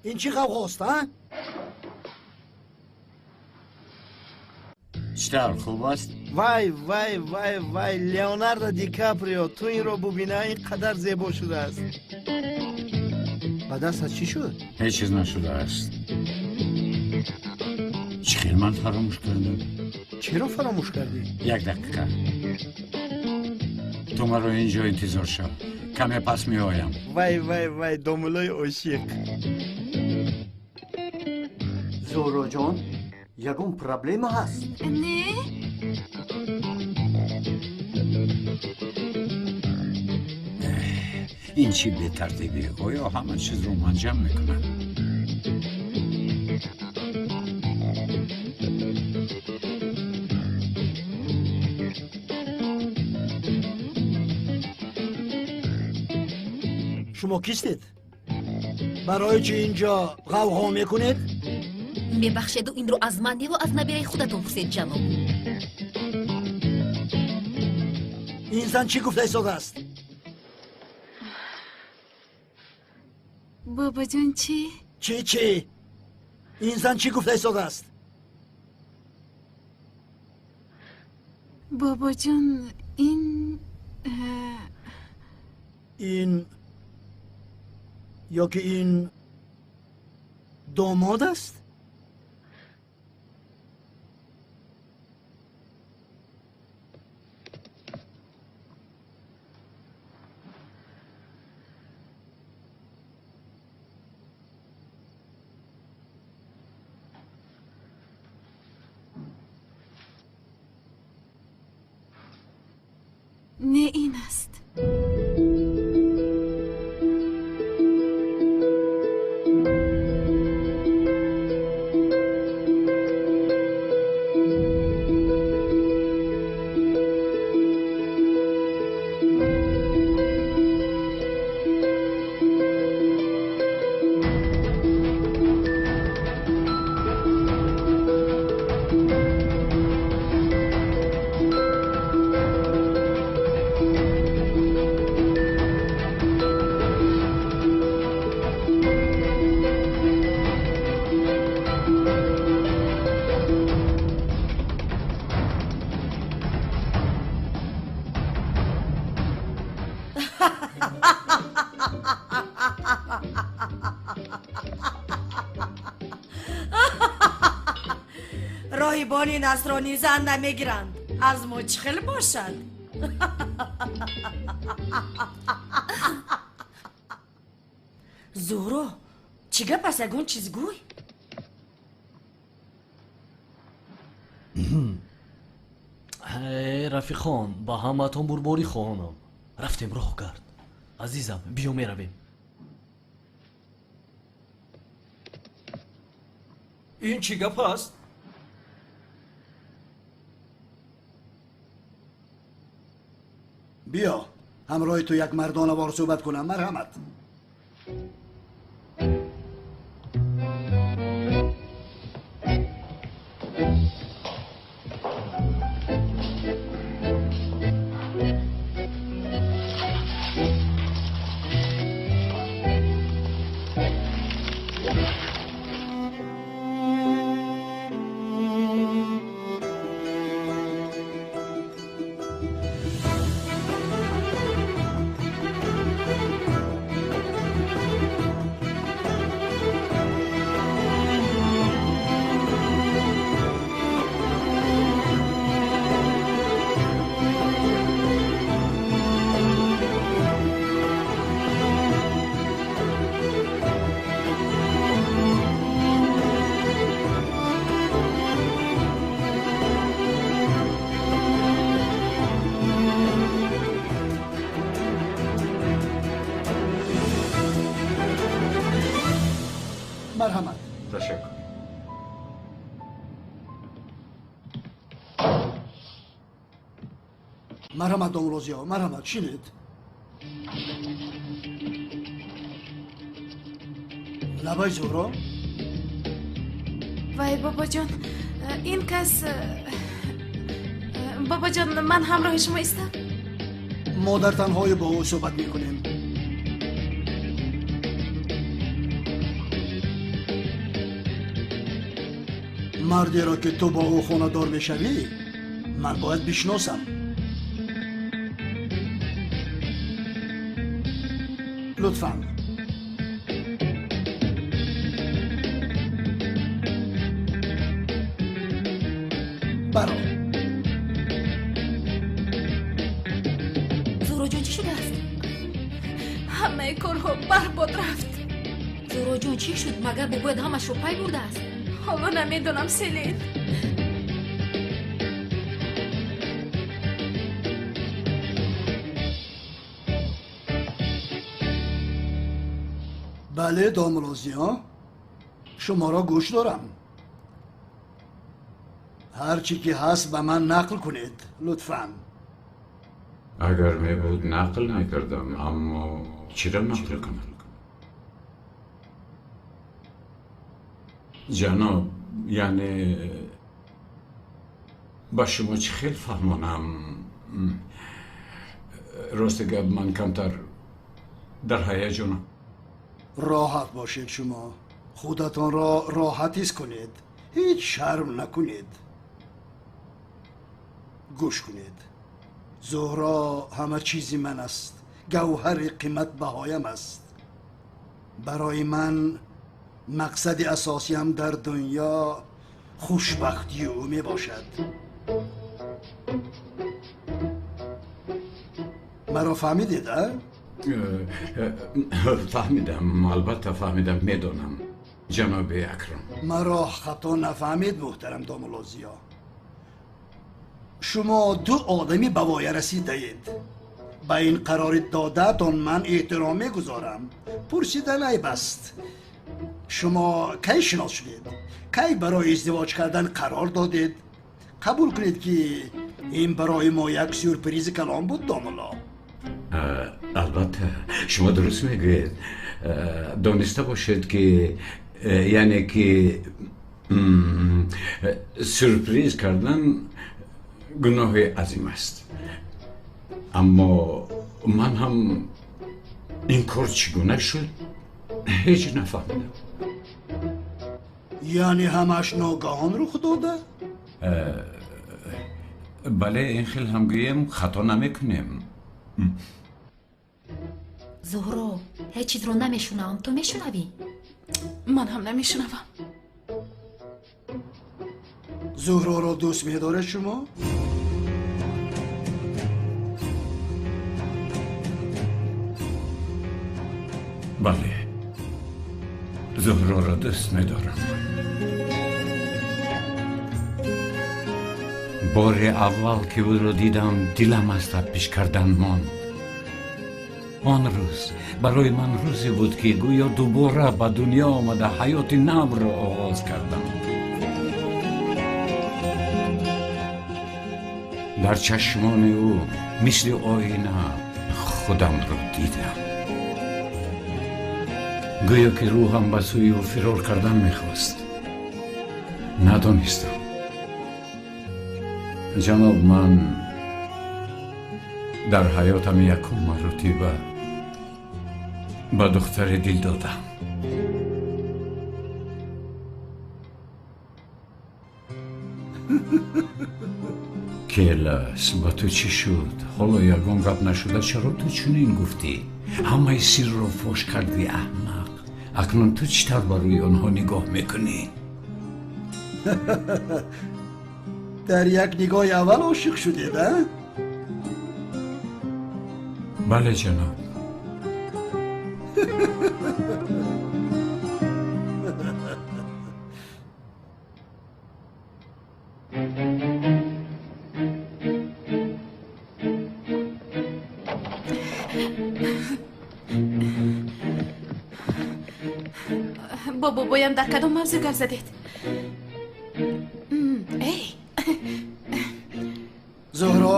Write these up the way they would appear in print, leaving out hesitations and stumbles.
Ин чӣ ғавғост, а? Чӣ тавр, хуб аст? Вай, вай, вай, вай, Леонардо Ди Каприо, ту инро бубина, ин қадар зебо шудааст. Ба дастат чӣ шуд? Ҳеҷ чиз нашудааст. Чӣ хел ман фаромӯш кардам? Чаро фаромӯш кардӣ? Як дақиқа. Ту маро инҷо интизор шав. Каме пас меоям. Вай, вай, вай, домулои ошиқ. Зуҳроҷон, ягон проблема ҳаст? Не. Ин чӣ бетартибӣ? Оё ҳама чизро ман ҷамъ мекунам? Шумо кистед? Барои чӣ инҷо ғавғо мекунед? Мебахшеду, инро аз ман неву аз набираи худатон пурсед, ҷаноб. Ин зан чӣ гуфта истодааст? Бобоҷон, чӣ? Чӣ, чӣ? Ин зан чӣ гуфта истодааст? Бобоҷон, ин ин ё ки ин домод аст? Не, ин аст. Роҳибони насронӣ зан намегиранд. Аз мо чӣ хел бошад? Зуҳро, чӣ гап аст? Ягон чиз гӯй. Рафиқон, ба ҳамаатон бурборӣ хоҳонам. Рафтем роҳ кард. Азизам, биё меравем. Ин чӣ гап аст? Биё, ҳамроҳи ту як мардонавор суҳбат кунам. Марҳамат. Марҳамат. Ташаккур. Марҳамат, домлозиё, марҳамат, шинед. Лабай, Зуҳро. Вай, бобоҷон, ин кас, бобоҷон, ман ҳамроҳи шумо истам. Мо дар танҳоӣ бо ӯ суҳбат мекунем. Мардеро ки ту бо ӯ хонадор мешавӣ, ман бояд бишносам. Лутфан. Баро. Зуҳроҷон, чӣ шудааст? Ҳамаи корҳо барбод рафт. Зуҳроҷон, чӣ шуд? Магар бобоят ҳамашро пай бурдааст? Ҳоло намедонам, Селин. Бале, домулозиё, шуморо гӯш дорам. Ҳар чӣ ки ҳаст ба ман нақл кунед, лутфан. Агар мебуд, нақл мекардам, аммо чиро нақл кунам? Ҷаноб, яъне ба шумо чӣ хел фаҳмонам? Рости гап, ман камтар дар ҳаяҷонам. Роҳат бошед шумо. Худатонро роҳат ҳис кунед. Ҳеҷ шарм накунед. Гӯш кунед. Зуҳро ҳама чизи ман аст. Гавҳари қиматбаҳоям аст. Барои ман мақсади асосиям дар дунё хушбахтии ӯ мебошад. Маро фаҳмидед, а? Фаҳмидам, албатта фаҳмидам, медонам, ҷаноби Акрам. Маро хато нафаҳмед, муҳтарам домулозиё. Шумо ду одами ба воя расидаед. Ба ин қарори додаатон ман эҳтиром мегузорам. Пурсидан айб аст. Шумо кай шинос шудед? Кай барои издивоҷ кардан қарор додед? Қабул кунед, ки ин барои мо як сюрпризи калон буд, домулло. Албатта, шумо дуруст мегӯед. Дониста бошед, ки яъне ки сюрприз кардан гуноҳи азим аст. Аммо ман ҳам ин кор чӣ гуна шуд, ҳеҷ нафаҳмидам. Яъне ҳамаш ногаҳон рух дода? Бале, ин хел ҳам гӯем, хато намекунем. Зуҳро, ҳеҷ чизро намешунавам. Ту мешунавӣ? Ман ҳам намешунавам. Зуҳроро дӯст медоред шумо? Бале, Зуҳроро дӯст медорам. Бори аввал ки ӯро дидам, дилам аз тапиш кардан монд. Он рӯз барои ман рӯзе буд, ки гӯё дубора ба дунё омада ҳаёти навро оғоз кардам. Дар чашмони ӯ мисли оина худамро дидам. Гӯё ки рӯҳам ба сӯи ӯ фирор кардан мехост. Надонистам. Ҷаноб, ман дар ҳаётам якум маротиба ба духтаре дил додам. Келас, ба ту чӣ шуд? Ҳоло ягон гап нашуда, чаро ту чунин гуфтӣ? Ҳамаи сирро фош кардӣ, аҳмақ. Акнун ту чӣ тавр ба рӯи онҳо нигоҳ мекунӣ? Дар як нигоҳи аввал ошиқ шудед, а? Бале, ҷаноб. Бо бобоям дар кадом мавзӯъ гап задед? Эй! Зуҳро,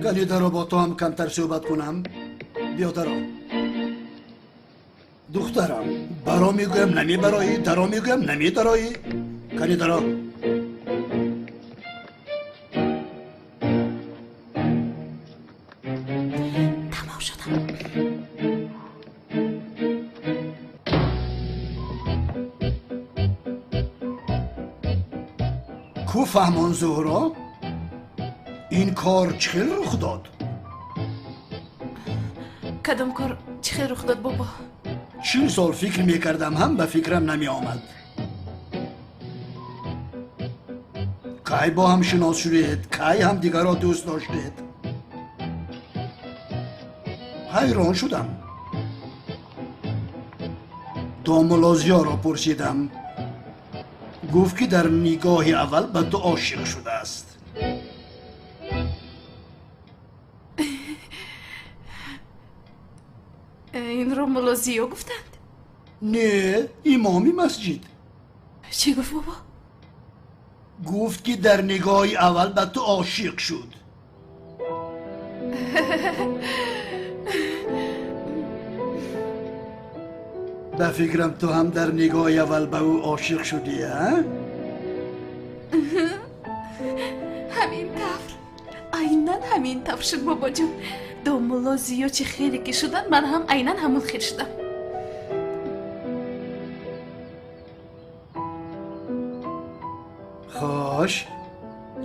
кани даро бо ту ҳам камтар суҳбат кунам. Биё даро. Духтарам, баро мегӯям намебароӣ, даро мегӯям намедароӣ. Кани даро. Тамом шудам. Ку фаҳмон Зуҳро, ин кор чӣ хел рух дод? Кадом кор чӣ хел рух дод, бобо? 40 сол фикр мекардам, ҳам ба фикрам намеомад. Кай бо ҳам шинос шудед, кай ҳамдигарро дӯст доштед? Ҳайрон шудам. Домулло Зиёро пурсидам. Гуфт, ки дар нигоҳи аввал ба ту ошиқ шудааст. Инро мулло Зиё гуфтанд? Не, имоми масҷид. Чӣ гуфт, бобо? Гуфт, ки дар нигоҳи аввал ба ту ошиқ шуд. Ба фикрам, ту ҳам дар нигоҳи аввал ба ӯ ошиқ шудӣ, а? Ҳамин тавр, айнан ҳамин тавр шуд, бобоҷон. Домулло Зиё чӣ хеле ки шуданд, ман ҳам айнан ҳамон хел шудам. Хош,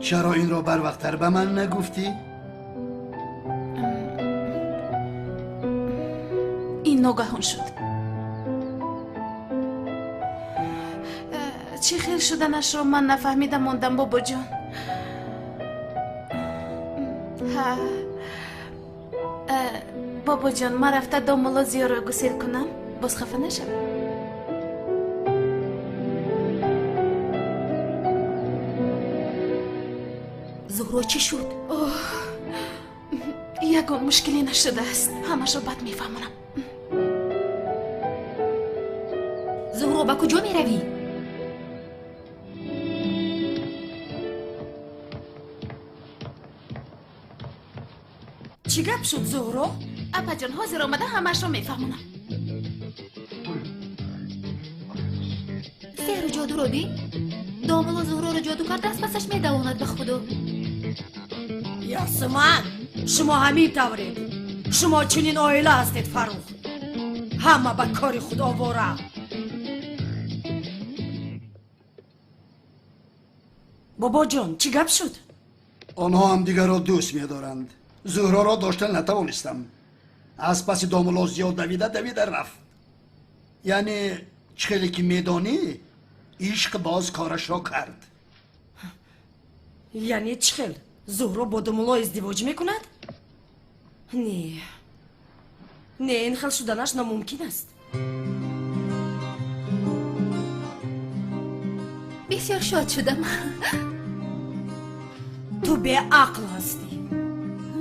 чаро инро барвақттар ба ман нагуфтӣ? Ин ногаҳон шуд. Чӣ хел шуданашро ман нафаҳмида мондам, бобоҷон. Ҳа, бобоҷон, ман рафта домулло Зиёро гусел кунам, боз хафа нашавад. Зуҳро, чӣ шуд? Ягон мушкиле нашудааст, ҳамашро бад мефаҳмонам. Зуҳро, ба куҷо меравӣ? Чӣ гап шуд, Зуҳро? Апаҷон, ҳозир омада ҳамашро мефаҳмонам. Сеҳру ҷодуро бин. Домулло Зуҳроро ҷоду карда, аз пасаш медавонад, ба худо. Ясман, шумо ҳамин тавред. Шумо чунин оила ҳастед, Фаррух. Ҳама ба кори худ овора. Бобоҷон, чӣ гап шуд? Онҳо ҳамдигарро дӯст медоранд. Зуҳроро доштан натавонистам. Аз паси домулло Зиё давида давида рафт. Яъне чӣ хеле ки медонӣ, ишқ боз корашро кард. Яъне чӣ хел? Зуҳро бо домулло издивоҷ мекунад? Не, не, ин хел шуданаш номумкин аст. Бисёр шод шудам. Ту беақл ҳастӣ.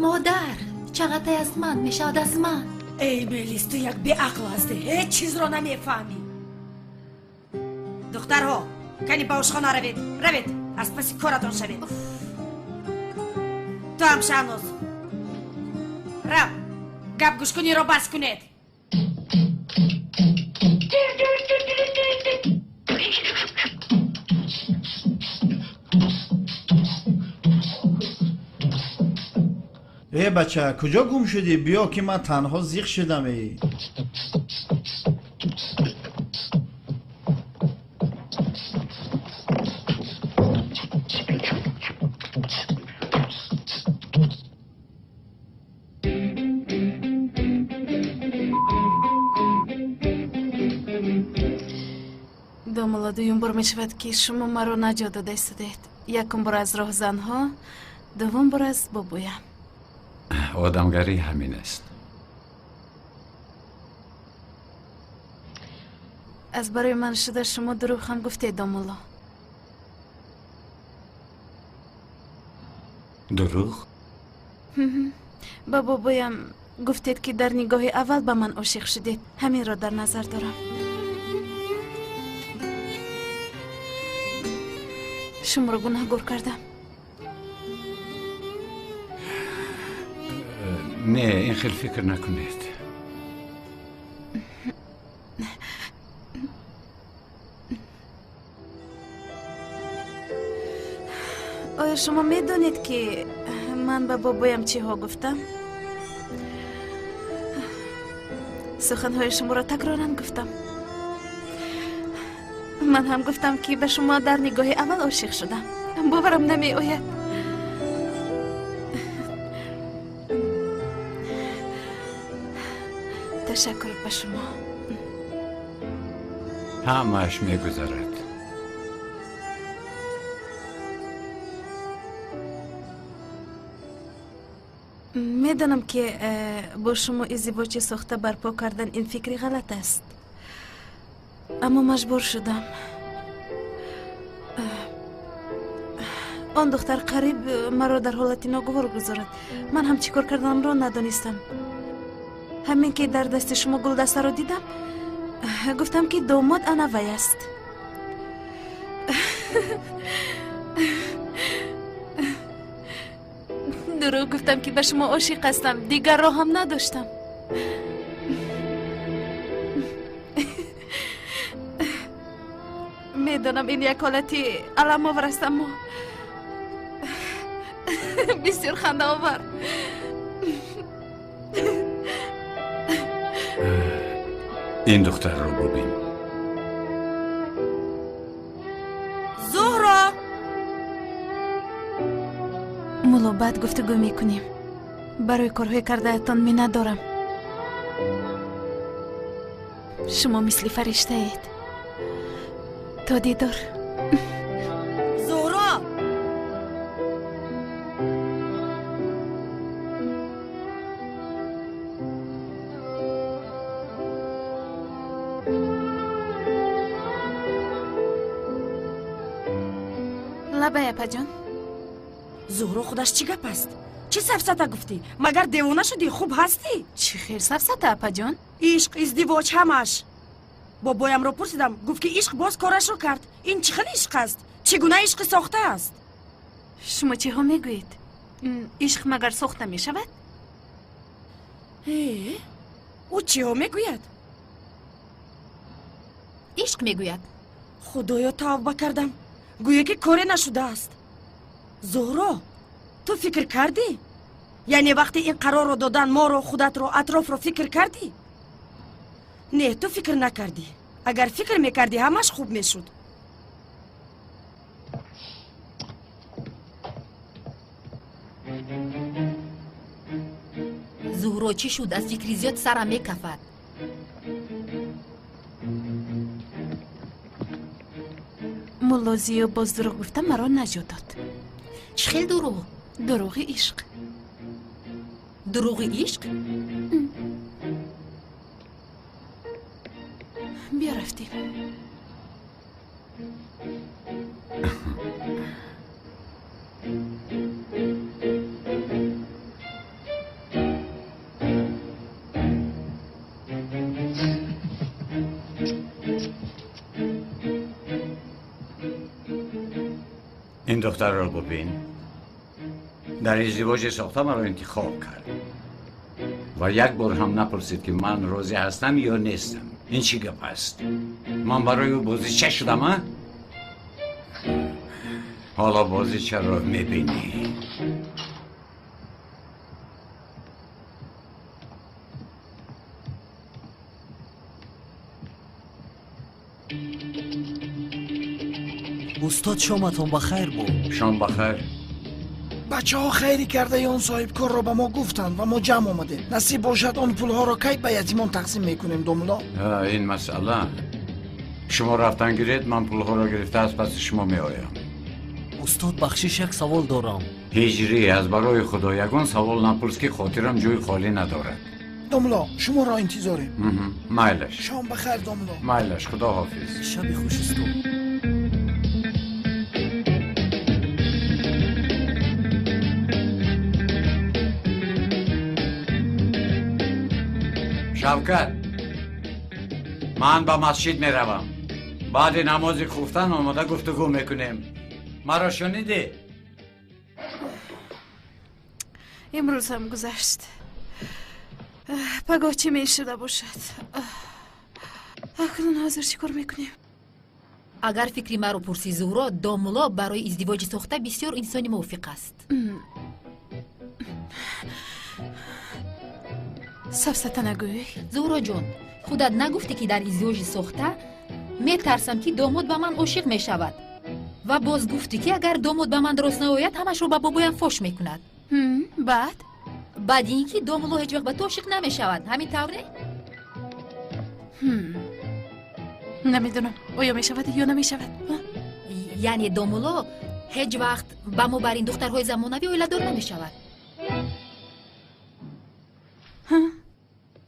Модар, чағатай аз ман мешавад, аз ман. Эй Мелис, ту як беақл ҳастӣ, ҳеҷ чизро намефаҳмӣ. Духтарҳо, кани ба ошхона равед, равед, аз паси коратон шавед. Ту ҳам, Шаҳноз, рав, гап гӯшкуниро бас кунед. Э бача, куҷо гум шудӣ? Биё, ки ман танҳо зиқ шудам. Э Домулло, дуюм бор мешавад, ки шумо маро наҷот дода истодаед. Якум бор аз роҳзанҳо, дуввум бор аз бобоям. Одамгарӣ ҳамин аст. Аз барои ман шуда шумо дурӯғ ҳам гуфтед, домулло. Дурӯғ? Ба бобоям гуфтед, ки дар нигоҳи аввал ба ман ошиқ шудед. Ҳаминро дар назар дорам. Шуморо гунаҳгор кардам. Не, ин хел фикр накунед. Оё шумо медонед, ки ман ба бобоям чиҳо гуфтам? Суханҳои шуморо такроран гуфтам. Ман ҳам гуфтам, ки ба шумо дар нигоҳи аввал ошиқ шудам. Боварам намеояд. Ташаккур ба шумо. Ҳамааш мегузарад. Медонам ки бо шумо издивоҷи сохта барпо кардан ин фикри ғалат аст, аммо маҷбур шудам. Он духтар қариб маро дар ҳолати ногувор гузорад. Ман ҳам чӣ кор карданамро надонистам. Ҳамин ки дар дасти шумо гулдастаро дидам, гуфтам ки домод ана вай аст. Дурӯғ гуфтам ки ба шумо ошиқ ҳастам, дигар роҳам надоштам. Медонам ин як ҳолати аламовар аст, аммо бисёр хандаовар. Ин духтарро бубин. Зуҳро! Мулло, баъд гуфтугӯ мекунем. Барои корҳои кардаатон миннат дорам. Шумо мисли фариштаед. То дидор. Зуҳро! Лабай, апаҷон. Зуҳро, худаш чӣ гап аст? Чӣ сафсата гуфтӣ? Магар девона шудӣ? Хуб ҳастӣ? Чӣ хел сафсата, апаҷон? Ишқ, издивоҷ, ҳамаш. Бобоямро пурсидам, гуфт ки ишқ боз корашро кард. Ин чӣ хел ишқ аст? Чӣ гуна ишқи сохта аст? Шумо чиҳо мегӯед? Ишқ магар сохта мешавад? Ӯ чиҳо мегӯяд? Ишқ мегӯяд. Худоё, тавба кардам. Гӯё ки коре нашудааст. Зуҳро, ту фикр кардӣ? Яъне вақте ин қарорро додан моро, худатро, атрофро фикр кардӣ? Не, ту фикр накардӣ. Агар фикр мекардӣ, ҳамаш хуб мешуд. Зуҳро, чӣ шуд? Аз фикри зиёд сарам мекафад. Мулло Зиё боз дурӯғ гуфта маро наҷот дод. Чӣ хел дурӯғ? Дурӯғи ишқ. Дурӯғи ишқ? Биё, рафтем. Ин духтарро бубин. Дар издивоҷи сохта маро интихоб кард ва як бор ҳам напурсид ки ман розӣ ҳастам ё нестам. Ин чӣ гап аст? Ман барои ӯ бозича шудам, а? Ҳоло бозичаро мебинӣ. Устод, шоматон ба хайр буд. Шом ба хайр. Бачаҳо хайри кардаи он соҳибкорро ба мо гуфтанд ва мо ҷамъ омадем. Насиб бошад, он пулҳоро кай ба ятимон тақсим мекунем, домулло? Ин масъала. Шумо рафтан гиред, ман пулҳоро гирифта аз паси шумо меоям. Устод, бахшиш, як савол дорам. Ҳиҷрӣ, аз барои худо ягон савол напурс ки хотирам ҷои холӣ надорад. Домулло, шуморо интизорем. Майлаш. Шом ба хайр, домулло. Майлаш, худо ҳофиз. Шаби хуш, устод. Шавкат, ман ба масҷид меравам. Баъди намози хуфтан омода гуфтугӯ мекунем. Маро шунидӣ? Имрӯз ҳам гузашт. Пагоҳ чӣ мешуда бошад? Акнун ҳозир чӣ кор мекунем? Агар фикри маро пурсӣ, Зуҳро, домулло барои издивоҷи сохта бисёр инсони мувофиқ аст. Сафсата нагӯй. Зуҳроҷон, худат нагуфтӣ ки дар издивоҷи сохта метарсам ки домод ба ман ошиқ мешавад Ва боз гуфтӣ, ки агар домод ба ман рост наояд, ҳамашро ба бобоям фош мекунад. Баъд? Баъди ин ки домулло ҳеҷ вақт ба ту ошиқ намешавад. Ҳамин тавр не? Намедонам, оё мешавад ё намешавад. Яъне домулло ҳеҷ вақт ба мо бар ин духтарҳои замонавӣ оиладор намешавад.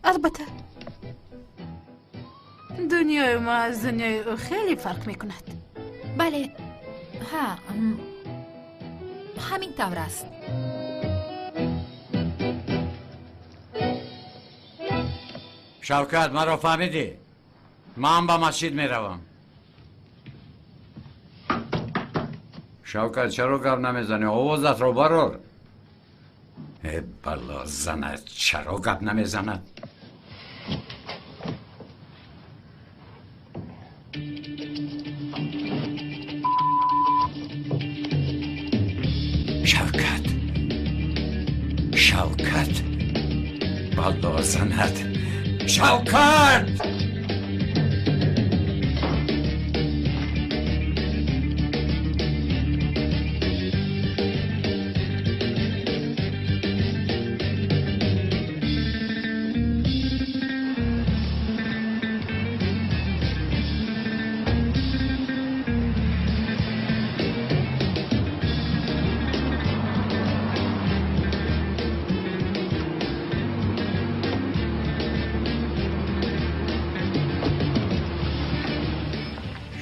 Албатта, дунёи мо аз дунёи ӯ хеле фарқ мекунад. Бале, ҳа, ҳамин тавр аст. Шавкат, маро фаҳмидӣ? Ман ба масҷид меравам. Шавкат, чаро гап намезанӣ? Овозатро барор. Э, бало занад, чаро гап намезанад? Шавкат, Шавкат, бало занад, Шавкат!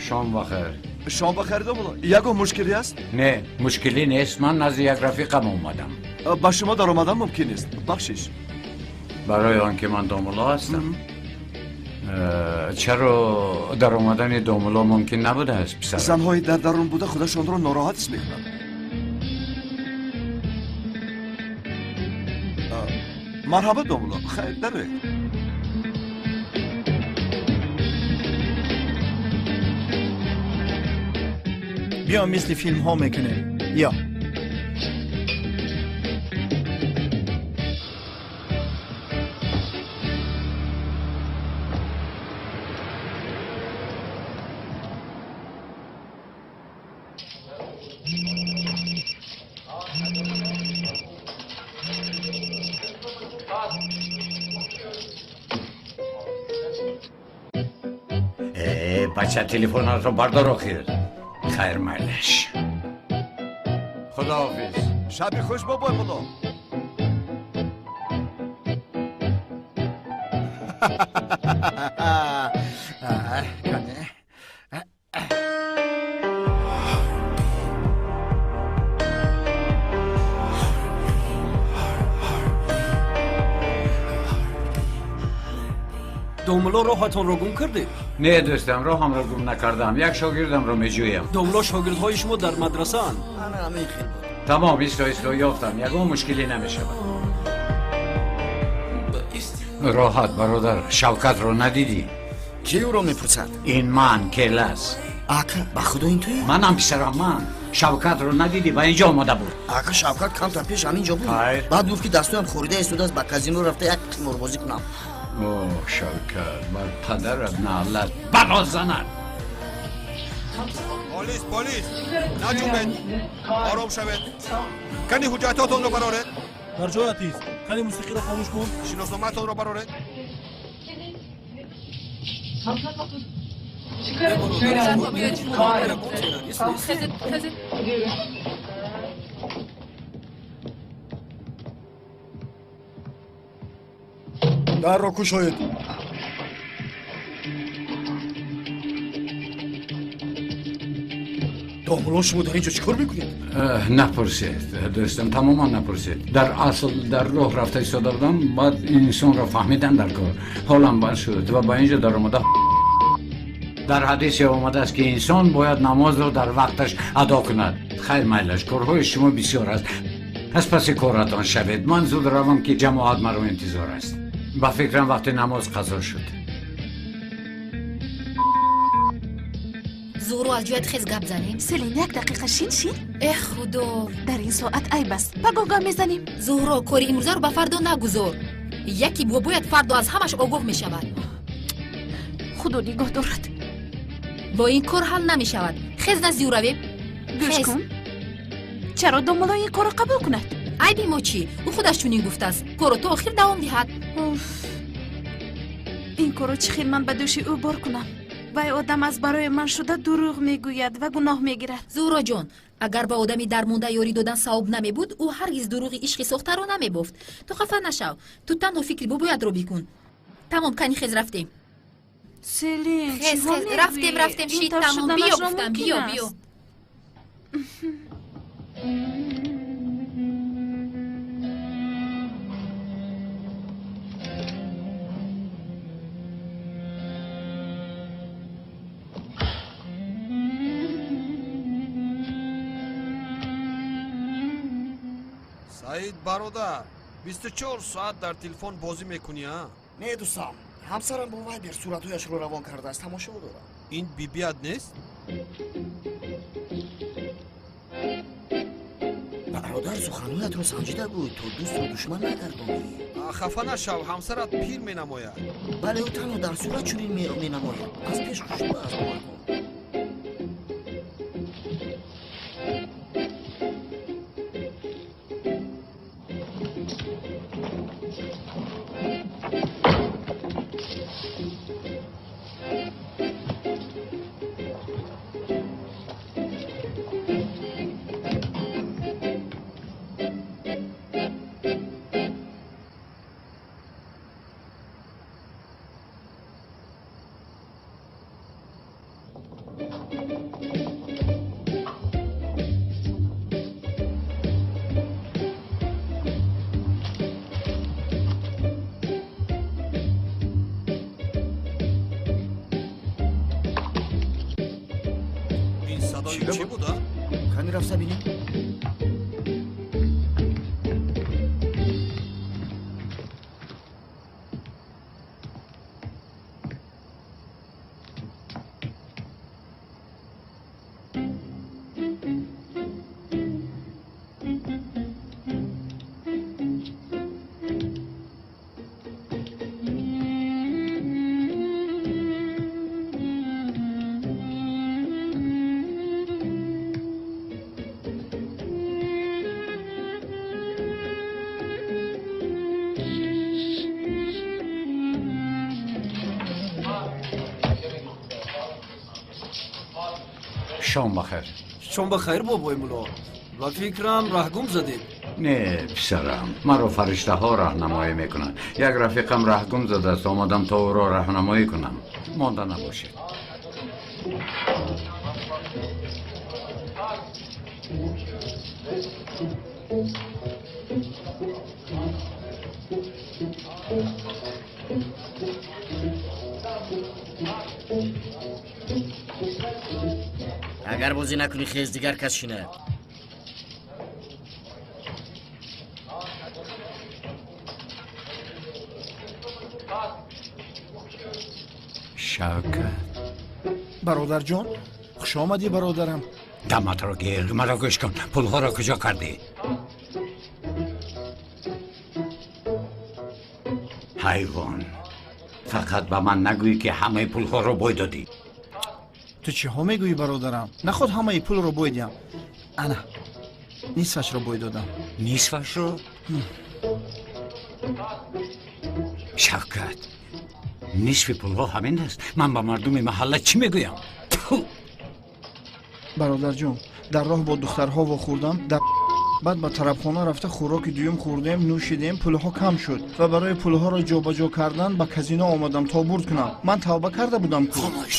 Шом бахайр. Шом бахайр, домулло. Ягон мушкилӣ аст? Не, мушкилӣ нест. Ман назди як рафиқам омадам. Ба шумо даромадан мумкин нест. Бахшиш. Барои он ки ман домулло ҳастам. Чаро даромадани домулло мумкин набудааст, писарам? Занҳои дар дарун буда худашонро нороҳат ҳис мекунанд. Марҳабо, домулло. Хайр, дароед. Биё, мисли филмҳо мекунем. Ё бача, телефонатро бардор охир. Хайр, майлаш. Худоҳофиз. Шаби хуш, бобой мулло. Домулло, роҳатонро гум кардед? Не, дӯстам, роҳамро гум накардам. Як шогирдамро меҷӯям. Домулло, шогирдҳои шумо дар мадрасаанд. Тамом, исто, исто, ёфтам. Ягон мушкилӣ намешавад. Роҳат, бародар, Шавкатро надидӣ? Ки ӯро мепурсад? Ин ман, Келас. Ака, ба худо ин туӣ? Манам, писарам, ман. Шавкатро надидӣ? Ба инҷо омада буд. Ака, Шавкат камтар пеш ҳамин ҷо буд. Баъд гуфт, ки дастуям хорида истодааст, ба казино рафта як қиморбозӣ кунам. О, Шавкат, бар падарат наълат, бало занад. Полис, полис, наҷунбед, ором шавед. Кани ҳуҷҷатҳотонро бароред. Дар ҷоят ист. Кани мусиқиро хомӯш кун. Шиносномаатонро бароред. Дарро кушоед. Домулло, шумо дар ин ҷо чӣ кор мекунед? Напурсед, дӯстам, тамоман напурсед. Дар асл дар роҳ рафта истода будам, баъд инсонро фаҳмидан дар кор. Ҳолам бад шуд ва ба ин ҷо даромада. Дар ҳадисе омадааст, ки инсон бояд намозро дар вақташ адо кунад. Хайр, майлаш, корҳои шумо бисёр аст. Аз паси коратон шавед. Ман зуд равам, ки ҷамоат маро интизор аст. Ба фикрам, вақти намоз қазо шуд. Зуҳро, аз ҷоят хез, гап занем. Селин, як дақиқа шин, шин. Эҳ, худо, дар ин соат айб аст. Пагоҳ гап мезанем. Зуҳро, кори имрӯзаро ба фардо нагузор. Яке бобоят фардо аз ҳамаш огоҳ мешавад. Худо нигоҳ дорад. Бо ин кор ҳал намешавад. Хез, назди ӯ равем. Гӯш кун, чаро домулло ин корро қабул кунад? Айби мо чӣ? Ӯ худаш чунин гуфтааст, корро то охир давом диҳад. Ин корро чӣ хел ман ба дӯши ӯ бор кунам? Вай одам аз барои ман шуда дурӯғ мегӯяд ва гуноҳ мегирад. Зуҳроҷон, агар ба одами дармонда ёрӣ додан савоб намебуд, ӯ ҳаргиз дурӯғи ишқи сохтаро намебофт. Ту хафа нашав, ту танҳо фикри бобоятро бикун. Тамом, кани хез, рафтем. Селин, хез, хез, рафтем, рафтем, шид, тамом, биё гуфтам, биё, биё. Саид бародар, 24 соат дар телефон бозӣ мекунӣ, а? Не, дӯстам, ҳамсарам бо вайбер суратҳояшро равон кардааст, тамошо дорам. Ин бибият нест? Бародар, суханҳоятро санҷида гӯй, то дӯстро душман нагардонӣ. Хафа нашав, ҳамсарат пир менамояд. Бале, ӯ танҳо дар сурат чунин менамояд. Аз пеш хушрӯ аст, бовар кун. Чӣ буда? Кани рафта бинем. Шом бахайр. Шом бахайр, бобои мулло. Ба фикрам раҳгум задед. Не, писарам, маро фариштаҳо раҳнамоӣ мекунанд. Як рафиқам раҳгум задааст, омадам то ӯро раҳнамоӣ кунам. Монда набошед. Агар бозӣ накунӣ, хез, дигар кас шинад. Шавкат. Бародарҷон, хуш омадӣ, бародарам. Даматро гир, маро гӯш кун. Пулҳоро куҷо кардӣ? Ҳайвон, фақат ба ман нагӯӣ, ки ҳамаи пулҳоро бой додӣ. Ту чиҳо мегӯӣ, бародарам? Наход ҳамаи пулро бой диҳам. Ана, нисфашро бой додам. Нисфашро? Шавкат, нисфи пулҳо ҳамин аст. Ман ба мардуми маҳалла чӣ мегӯям? Бародарҷон, дар роҳ бо духтарҳо вохӯрдам. Баъд ба тарабхона рафта хӯроки дуюм хӯрдем, нӯшидем, пулҳо кам шуд ва барои пулҳоро ҷобаҷо кардан ба казино омадам то бурд кунам. Ман тавба карда будам ку. Хомӯш!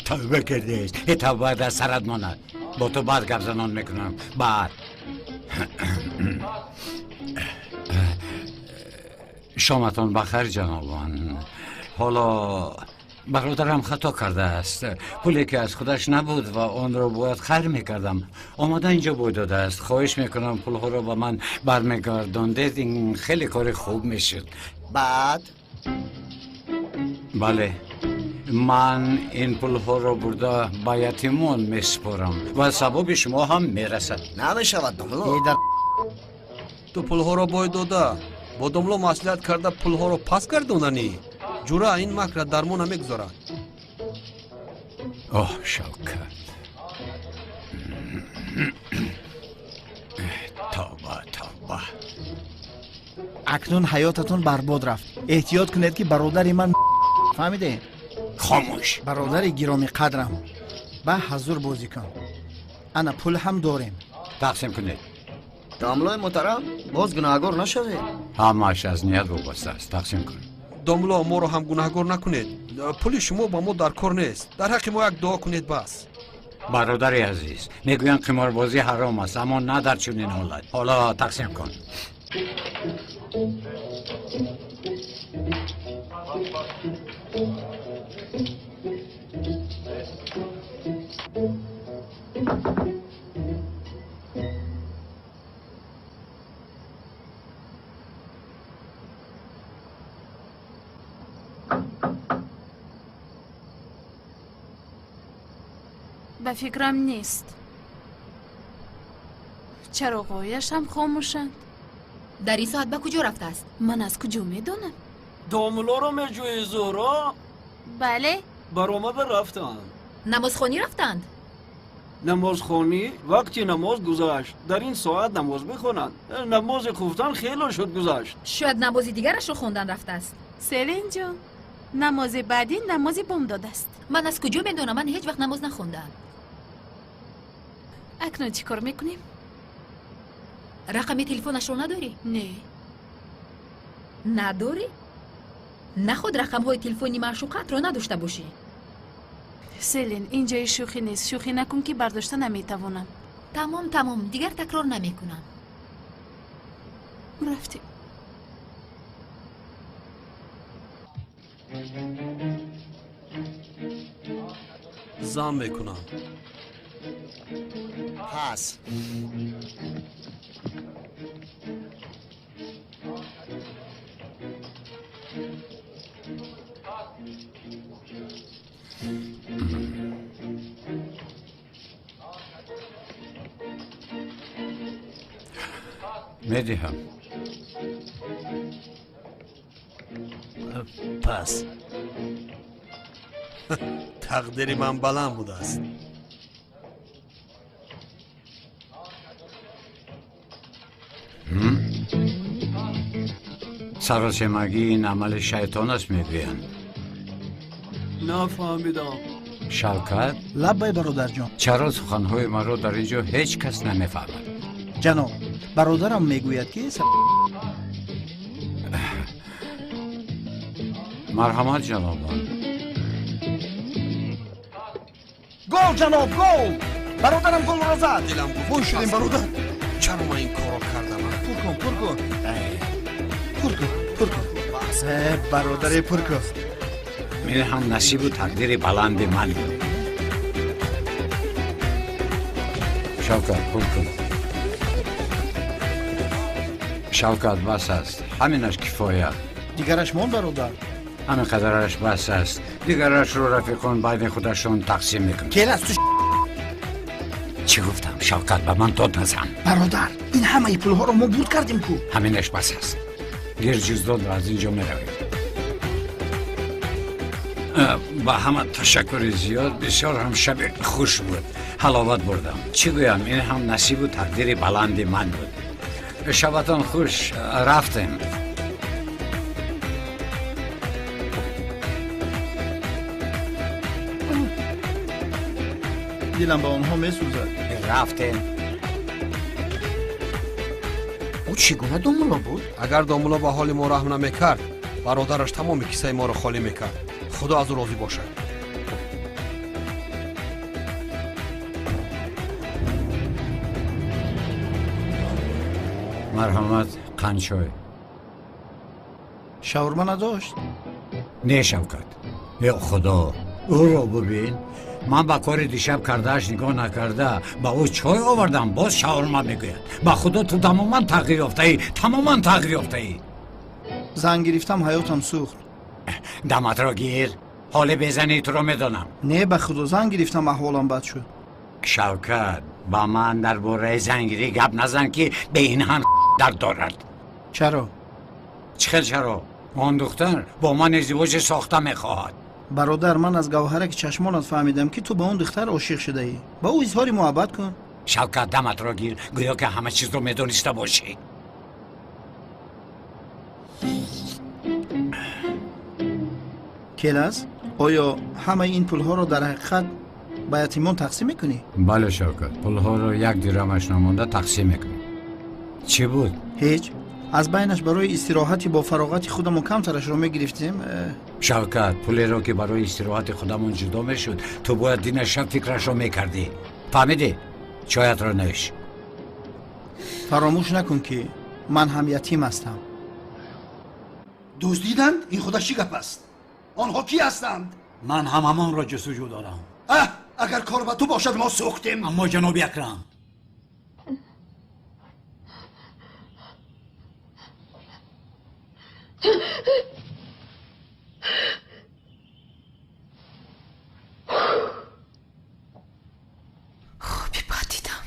Тавба кардест. Э, тавба дар сарат монад. Бо ту баъд гапзанон мекунам. Баъд. Шоматон бахайр, ҷанобон. Ҳоло бародарам хато кардааст. Пуле ки аз худаш набуд ва онро бояд хайр мекардам, омада инҷо бой додааст. Хоҳиш мекунам, пулҳоро ба ман бармегардондед, ин хеле кори хуб мешуд. Баъд? Бале, ман ин пулҳоро бурда ба ятимон месупорам ва савоби шумо ҳам мерасад. Намешавад, домло. Ту пулҳоро бой дода, бо домло маслиҳат карда пулҳоро пас гардонанӣ? Ҷура, ин макра дармон намегузорад. Оҳ, Шавкат. Тавба, тавба. Акнун ҳаётатон барбод рафт. Эҳтиёт кунед ки бародари ман фаҳмиде? Хомӯш. Бародари гиромиқадрам, ба ҳазур бозӣ кун. Ана пул ҳам дорем. Тақсим кунед. Домлои муҳтарам, боз гунаҳгор нашавед. Ҳамааш аз ният вобаста аст. Тақсим кун. Домло, моро ҳам гунаҳгор накунед. Пули шумо ба мо дар кор нест. Дар ҳаққи мо як дуо кунед бас. Бародари азиз, мегӯянд қиморбозӣ ҳаром аст, аммо на дар чунин ҳолат. Ҳоло тақсим кун. Ба фикрам нест. Чароғҳояш ҳам хомӯшанд. Дар ин соат ба куҷо рафтааст? Ман аз куҷо медонам? Домулоро меҷӯӣ, Зуҳро? Бале. Баромада рафтанд. Намозхонӣ рафтанд? Намозхонӣ? Вақти намоз гузашт. Дар ин соат намоз мехонанд. Намози хуфтан хело шуд гузашт. Шояд намози дигарашро хондан рафтааст. Селинҷон, намози баъдӣ намози бомдод аст. Ман аз куҷо медонам? Ман ҳеҷ вақт намоз нахондаам. Акнун чӣ кор мекунем? Рақами телефонашро надорӣ? Не. Надорӣ? Наход рақамҳои телефони маъшуқаатро надошта бошӣ. Селин, ин ҷои шӯхӣ нест. Шӯхӣ накун, ки бардошта наметавонам. Тамом, тамом, дигар такрор намекунам. Рафтем. Зан мекунам. Пас. Медиҳам. Пас. Тақдири ман баланд будааст. Саросемагӣ ин амали шайтон аст, мегӯянд. Нафаҳмидам. Шавкат? Лаббай, бародарҷон. Чаро суханҳои маро дар ин ҷо ҳеҷ кас намефаҳмад? Ҷаноб, бародарам мегӯяд ки Марҳамат, ҷанобон. Гол, ҷаноб, гол! Бародарам голро зад. Дилам гуфт. Бой шудем, бародар. Чаро ман ин корро кардам? Пур кун, пур кун. Пур кун, пур кун. Бародаре, пур кун. Ин ҳам насибу тақдири баланди ман буд. Шавкат, пур кун. Шавкат, бас аст. Ҳаминаш кифоя. Дигараш мон, бародар. Ҳамин қадараш бас аст. Дигарашро рафиқон байни худашон тақсим мекунанд. Кел аз ту. Чӣ гуфтам, Шавкат, ба ман дод назан. Бародар, ин ҳамаи пулҳоро мо бурд кардем ку. Ҳаминаш бас аст. Гир ҷуздонро, аз ин ҷо меравем. Ба ҳама ташаккури зиёд. Бисёр ҳам шаби хуш буд, ҳаловат бурдам. Чӣ гӯям, ин ҳам насибу тақдири баланди ман буд. Шабатон хуш, рафтем. Дилам ба онҳо месӯзад. Рафтем. Ӯ чӣ гуна домулло буд? Агар домулло ба ҳоли мо раҳм намекард, бародараш тамоми киссаи моро холӣ мекард. Худо аз ӯ розӣ бошад. Марҳамат, қандчой. Шаурма надошт? Не, Шавкат. Е Худо, ӯро бубин. Ман ба кори дишаб кардааш нигоҳ накарда ба ӯ чой овардам, боз шаурма мегӯяд. Ба Худо, ту тамоман тағйир ёфтаӣ, тамоман тағйир ёфтаӣ. Зан гирифтам, ҳаётам сӯхт. Даматро гир, ҳоле безанӣ туро медонам. Не, ба Худо, зан гирифтам, аҳволам бад шуд. Шавкат, ба ман дар бораи зангирӣ гап назан, ки бе ин ҳам дард дорад. Чаро? Чӣ хел чаро? Он духтар бо ман издивоҷи сохта мехоҳад. Бародар, ман аз гавҳараки чашмонат фаҳмидам, ки ту ба он духтар ошиқ шудаӣ. Ба ӯ изҳори муҳаббат кун. Шавкат, даматро гир, гӯё ки ҳама чизро медониста бошӣ. Келас, оё ҳамаи ин пулҳоро дар ҳақиқат ба ятимон тақсим мекунӣ? Бале, Шавкат, пулҳоро як дирамаш намонда тақсим мекунем. Чӣ буд? Ҳеҷ. Аз байнаш барои истироҳати бо фароғати худамон камтарашро мегирифтем. Шавкат, пулеро ки барои истироҳати худамон ҷудо мешуд, ту бояд дина шаб фикрашро мекардӣ. Фаҳмидӣ? Чоятро нӯш. Фаромӯш накун, ки ман ҳам ятим ҳастам. Дуздиданд? Ин худаш чӣ гап аст? Онҳо кӣ ҳастанд? Ман ҳам ҳамонро ҷустуҷӯ дорам. Аҳ, агар кор ба ту бошад, мо сӯхтем. Аммо ҷаноби Акрам, Хоби бад дидам.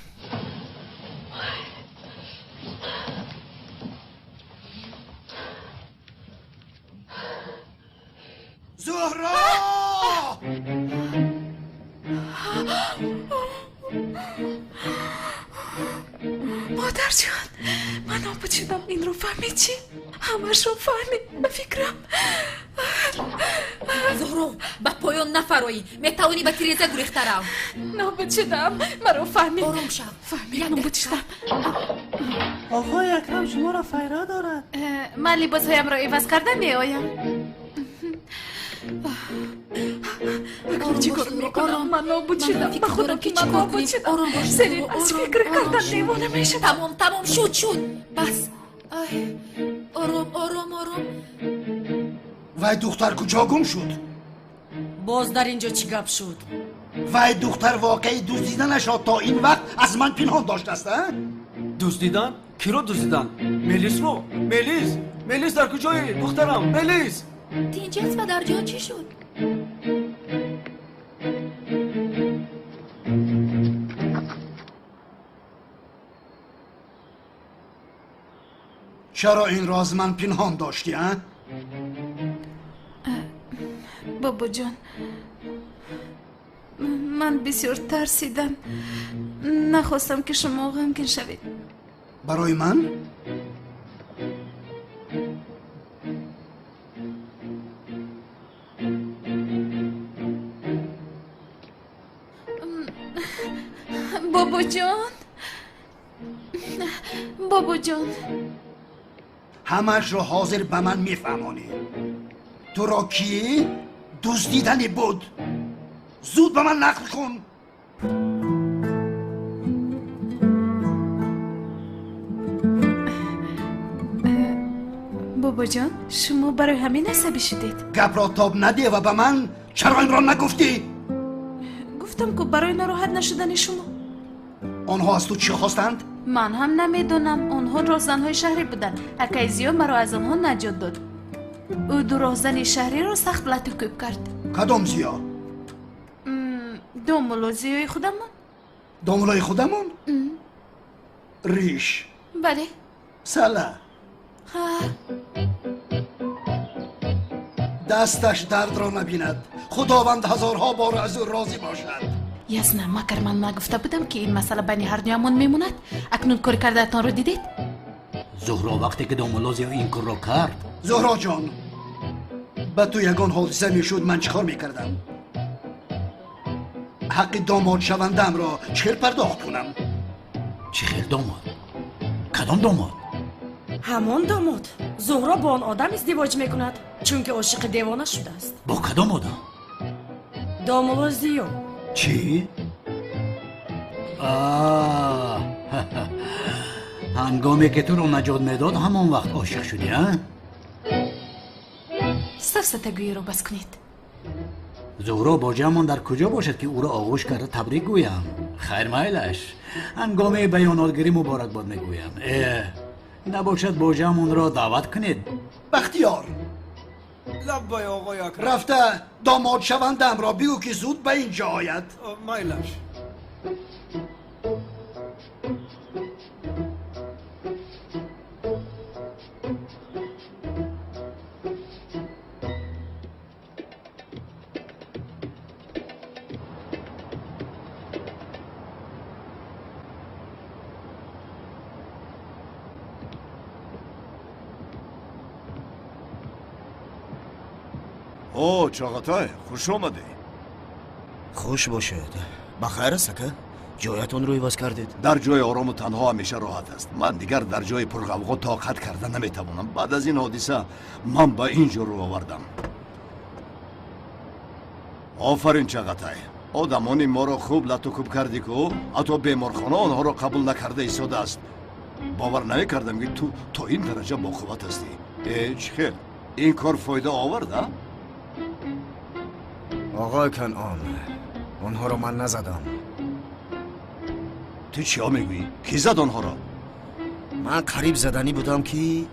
Зуҳро! Модарҷон, ман нобуд шудам. Инро фаҳмид чӣ? Ҳамашро фаҳмид, ба фикрам. Зуҳро, ба поён нафароӣ. Метавонӣ ба тиреза гурехта рав. Нобуд шудам, маро фаҳмид. Ором шав. Фаҳмид, нобуд шудам. Оғои Акрам шуморо файра дорад. Ман либосҳоямро иваз карда меоям. Акнун чӣ кор мекунам? Ман нобуд шудам. Ба худо ки ман нобуд шудам. Селин, аз фикр кардан девона мешавам. Тамом, тамом, шуд, шуд, бас. Ай, ором, ором, ором. Вай духтар куҷо гум шуд? Боз дар ин ҷо чӣ гап шуд? Вай духтар воқеи дуздиданашро то ин вақт аз ман пинҳон доштааст, а? Дуздидан? Киро дуздидан? Мелисро? Мелис, Мелис, дар куҷоӣ, духтарам? Мелис! Тинҷ аст, падарҷон, чӣ шуд? Чаро инро аз ман пинҳон доштӣ, а? Бобоҷон, ман бисёр тарсидам. Нахостам, ки шумо ғамгин шавед. Барои ман? Бобоҷон, бобоҷон, ҳамаашро ҳозир ба ман мефаҳмонӣ. Туро кӣ дуздидани буд? Зуд ба ман нақл кун. Бобоҷон, шумо барои ҳамин асабӣ шудед? Гапро тоб надеҳ ва ба ман чаро инро нагуфтӣ? Гуфтам ку, барои нороҳат нашудани шумо. Онҳо аз ту чӣ хостанд? Ман ҳам намедонам. Онҳо роҳзанҳои шаҳрӣ буданд. Акаи Зиё маро аз онҳо наҷот дод. Ӯ ду роҳзани шаҳриро сахт лату кӯб кард. Кадом Зиё? Домулло Зиёи худамон. Домуллои худамон? Риш? Бале. Сала? Ҳа. Дасташ дардро набинад. Худованд ҳазорҳо бор аз ӯ розӣ бошад. Ясна, магар ман нагуфта будам, ки ин масъала байни ҳардуямон мемонад? Акнун кори кардаатонро дидед? Зуҳро, вақте ки домулло Зиё ин корро кард. Зуҳро ҷон, ба ту ягон ҳодиса мешуд, ман чӣ кор мекардам? Ҳаққи домодшавандаамро чӣ хел пардохт кунам? Чӣ хел домод? Кадом домод? Ҳамон домод. Зуҳро бо он одам издивоҷ мекунад, чунки ошиқи девона шудааст. Бо кадом одам? Домулло Зиё. Чӣ? Ҳангоме ки туро наҷот медод, ҳамон вақт ошиқ шудӣ, а? Сафсатагӯиро бас кунед. Зуҳро боҷаамон дар куҷо бошад, ки ӯро оғӯш карда табрик гӯям? Хайр, майлаш, ҳангоми баёнотгирӣ муборакбод мегӯям. Набошад, боҷаамонро даъват кунед. Бахтиёр! Лаббай, оғои Акрам. Рафта домодшавандаамро бигӯ, ки зуд ба ин ҷо ояд. Майлаш. О, Чағатай, хуш омадӣ. Хуш бошед. Ба хайр аст, ака? Ҷоятонро иваз кардед? Дар ҷои орому танҳо ҳамеша роҳат аст. Ман дигар дар ҷои пурғавғо тоқат карда наметавонам. Баъд аз ин ҳодиса ман ба ин ҷо рӯ овардам. Офарин, Чағатай. Одамони моро хуб лату куб кардӣ ку, ҳатто беморхона онҳоро қабул накарда истодааст. Бовар намекардам, ки ту то ин дараҷа боқувват ҳастӣ. Э, чӣ хел? Ин кор фоида овард, а? Оғои Канъон, онҳоро ман назадам. Ту чиҳо мегӯӣ? Кӣ зад онҳоро? Ман қариб заданӣ будам, ки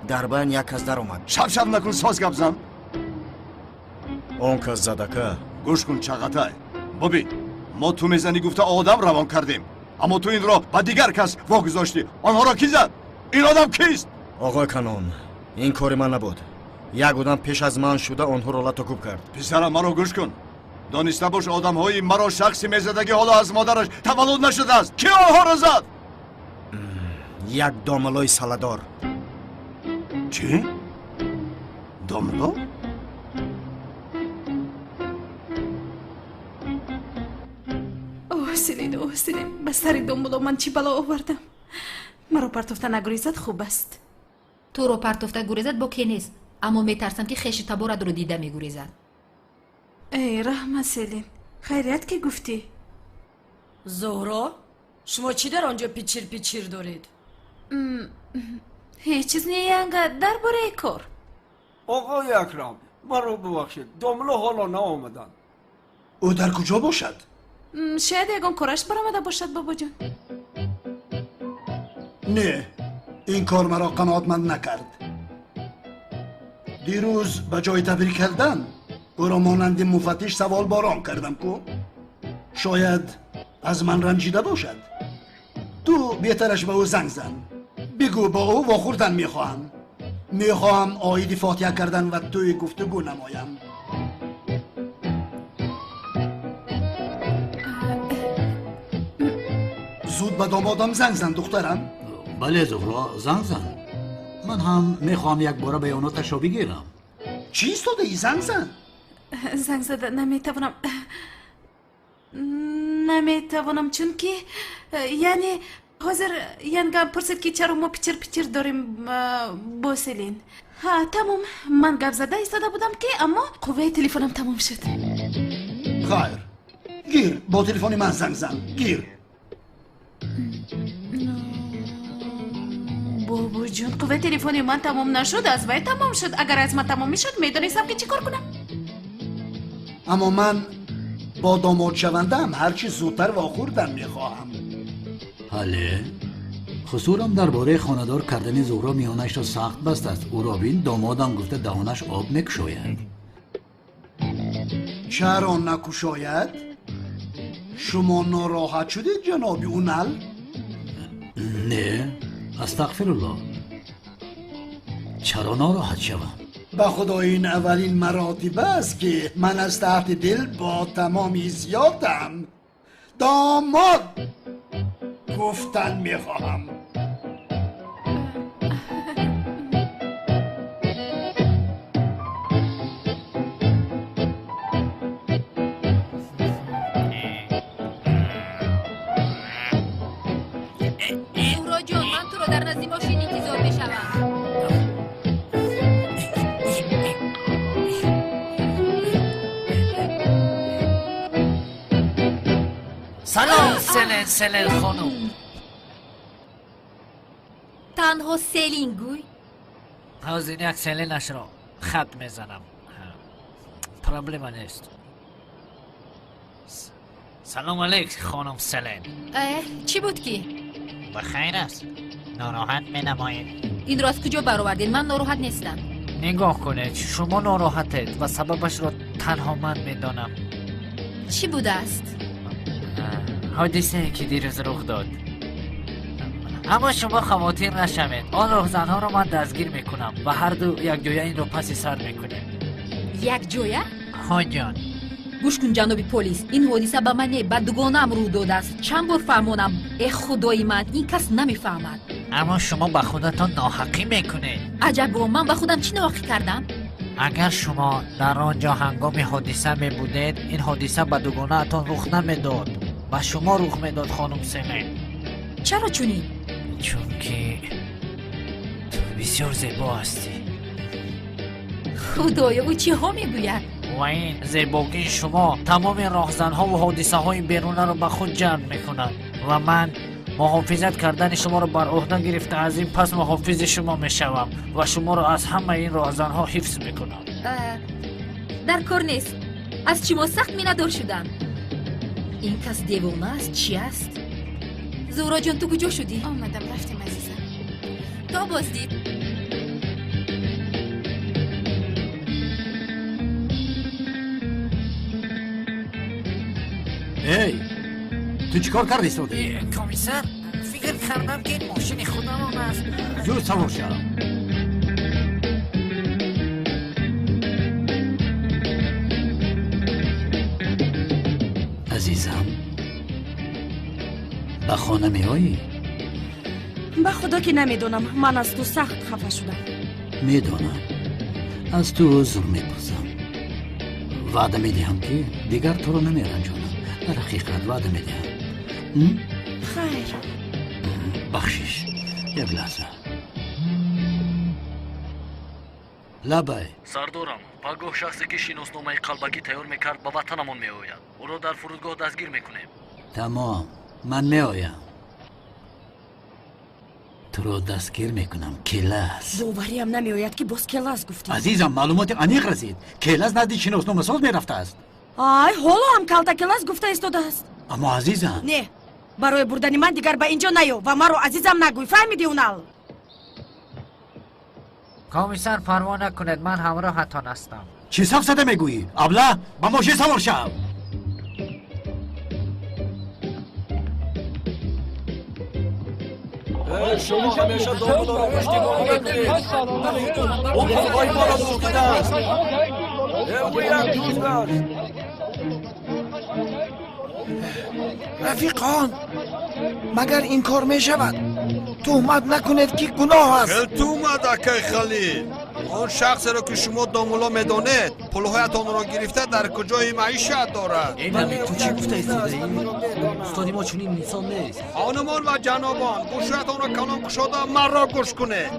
дар байн як кас даромад. Шаб-шаб накун, соз гап зан. Он кас задака. Гӯш кун, Чағатай. Бубин, мо ту мезанӣ гуфта одам равон кардем, аммо ту инро ба дигар кас вогузоштӣ. Онҳоро кӣ зад? Ин одам кист? Оғои Канъон, ин кори ман набуд. Як одам пеш аз ман шуда онҳоро лату куб кард. Писарам, маро гӯш кун. Дониста бош, одамҳои маро шахси мезадагӣ ҳоло аз модараш таваллуд нашудааст. Кӣ онҳоро зад? Як домлои саладор. Чӣ? Домло? Оҳ, Селин, оҳ, Селин, ба сари домло ман чӣ бало овардам? Маро партофта нагурезад хуб аст. Туро партофта гурезад боке нест, аммо метарсам, ки хеши таборатро дида мегурезад. Эй, раҳмат, Селин, хайрият ки гуфтӣ. Зуҳро, шумо чӣ дар он ҷо пичир пичир доред? Ҳеҷ чиз не, янга, дар бораи кор. Оғои Акрам, маро бубахшед, домло ҳоло наомаданд. Ӯ дар куҷо бошад? Шояд ягон кораш баромада бошад, бобоҷон. Не, ин кор маро қаноатманд накард. Дирӯз ба ҷои табрик кардан ӯро монанди муфаттиш саволборон кардам ку. Шояд аз ман ранҷида бошад. Ту беҳтараш ба ӯ занг зан. Бигӯ бо ӯ вохӯрдан мехоҳам. Мехоҳам оиди фотиҳа кардан ва тӯи гуфтугӯ намоям. Зуд ба домодам занг зан, духтарам. Бале, Зуҳро, занг зан. Ман ҳам мехоҳам якбора баёноташро бигирам. Чӣ истодаӣ? Занг зан. Занг зада наметавонам. Наметавонам, чунки яъне ҳозир янгам пурсид, ки чаро мо пичир пичир дорем бо Селин. Ҳа, тамом. Ман гап зада истода будам, ки аммо қувваи телефонам тамом шуд. Хайр, гир, бо телефони ман занг зан. Гир. Бобоҷон, қувваи телефони ман тамом нашуд, аз вай тамом шуд. Агар аз ман тамом мешуд, медонистам, ки чӣ кор кунам. Аммо ман бо домодшавандаам ҳарчи зудтар вохӯрдан мехоҳам. Ҳале, хусурам дар бораи хонадор кардани Зуҳро миёнашро сахт бастааст. Ӯро бин, домодам гуфта даҳонаш об мекушояд. Чаро накушояд? Шумо нороҳат шудед, ҷаноби Унал? Не, астағфируллоҳ. Чаро нороҳат шавам? Ба худо, ин аввалин маротиба аст, ки ман аз таҳти дил бо тамоми ҳиссиётам домод гуфтан мехоҳам. Зуҳроҷон, ман туро дар назди мошин интизор мешавам. Салом, Селен, Селен хонум. Танҳо Селин гӯй. Ҳозир як Селенашро хат мезанам. Проблема нест. Салом алейк, хонум Селен. Чӣ буд ки? Ба хайр аст? Нороҳат менамоед. Инро аз куҷо баровардед? Ман нороҳат нестам. Нигоҳ кунед, шумо нороҳатед ва сабабашро танҳо ман медонам. Чӣ будааст? Ҳодисае ки дирӯз рух дод. Аммо шумо хавотир нашавед. Он роҳзанҳоро ман дастгир мекунам ва ҳарду якҷоя инро паси сар мекунем. Якҷоя? Ҳо ҷон. Гӯш кун, ҷаноби полис, ин ҳодиса ба ман не, ба дугонаам рӯ додааст. Чанд бор фаҳмонам? Э, худои ман, ин кас намефаҳмад. Аммо шумо ба худатон ноҳақӣ мекунед. Аҷабо, ман ба худам чӣ ноҳақӣ кардам? Агар шумо дар он ҷо ҳангоми ҳодиса мебудед, ин ҳодиса ба дугонаатон рух намедод. Ба шумо рух медод, хонум Селин. Чаро чунин? Чунки ту бисёр зебо ҳастӣ. Худоё, ӯ чиҳо мегӯяд? Ва ин зебогии шумо тамоми роҳзанҳову ҳодисаҳои берунаро ба худ ҷалб мекунад ва ман муҳофизат кардани шуморо бар ӯҳда гирифта, аз ин пас муҳофизи шумо мешавам ва шуморо аз ҳамаи ин роҳзанҳо ҳифз мекунам. Дар кор нест. Аз шумо сахт миннатдор шудам. Ин кас девона аст, чи аст? Зуҳроҷон, ту куҷо шудӣ? Омадам, рафтем, азизам. То боздид. Эй, ту чӣ кор карда истодаӣ? Комиссар, фикр кардам, ки ин мошини худамон аст. Зуд савор шав. Азизам, ба хона меоӣ? Ба худо ки намедонам, ман аз ту сахт хафа шудам. Медонам, аз ту узр мепурсам. Ваъда медиҳам, ки дигар туро намеранҷонам. Дар ҳақиқат ваъда медиҳам. Хайр. Бахшиш, як лаҳза. Лабай. Сардорам, пагоҳ шахсе ки шиносномаи қалбакӣ тайёр мекард, ба ватанамон меояд. Ӯро дар фурудгоҳ дастгир мекунем. Тамом, ман меоям. Туро дастгир мекунам, Келас. Бовариам намеояд, ки боз Келас гуфтӣ. Азизам, маълумоти аниқ расид. Келас назди шиносномасоз мерафтааст. Ай, ҳоло ҳам калта Келас гуфта истодааст. Аммо азизам. Не, барои бурдани ман дигар ба инҷо наё ва маро азизам нагӯй. Фаҳмидӣ, Унал? Комиссар, парво накунед, ман ҳамроҳатон ҳастам. Чӣ сафсата мегӯӣ? Абла, ба мошин савор шав. Шумо ҳамеша домулоро иштибоҳ мекунед. Ӯ пулҳои моро дуздидааст. Ӯ як дузд аст. Рафиқон, магар ин кор мешавад? Туҳмат накунед, ки гуноҳ аст. Хел туҳмат, акай Халил. Он шахсеро, ки шумо домуло медонед, пулҳоятонро гирифта дар куҷои маишат дорад. Ту чӣ гуфта истодаӣ? Устоди мо чунин инсон нест. Хонумон ва ҷанобон, гӯшҳоятонро калон кушода маро гӯш кунед.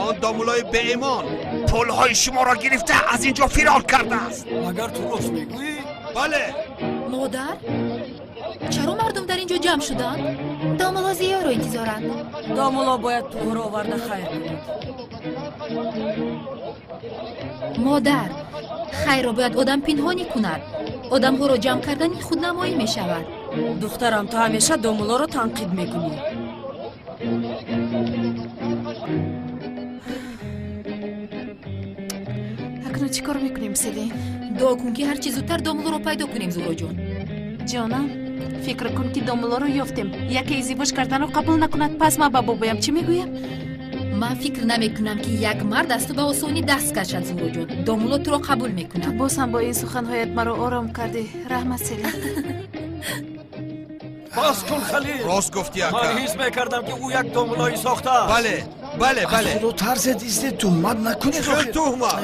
Он домулои беимон пулҳои шуморо гирифта аз ин ҷо фирор кардааст. Магар ту рост мегӯӣ? Бале. Модар, чаро мардум дар ин ҷо ҷамъ шуданд? Домуло Зиёро интизоранд. Домуло бояд пулҳоро оварда хайр кунад. Модар, хайрро бояд одам пинҳонӣ кунад. Одамҳоро ҷамъ кардани худнамоӣ мешавад. Духтарам, ту ҳамеша домулоро танқид мекунӣ. Акнун чӣ кор мекунем, Селин? Дуо кун, ки ҳарчи зудтар домулоро пайдо кунем, Зуҳроҷон. Ҷонам, фикр кун, ки домулоро ёфтем. Яке издивоҷ карданро қабул накунад, пас ман ба бобоям чӣ мегӯям? Ман фикр намекунам, ки як мард аз ту ба осонӣ даст кашад, Зуҳроҷон. Домуло туро қабул мекунад. Ту боз ҳам бо ин суханҳоят маро ором кардӣ. Раҳмат, Селин. Бас кун, Халил. Рост гуфтӣ, ака. Ман ҳис мекардам, ки ӯ як домулои сохтааст. Бале, бале, бале. Аз худо тарсед, истед, туҳмат накунед. Хел туҳмат?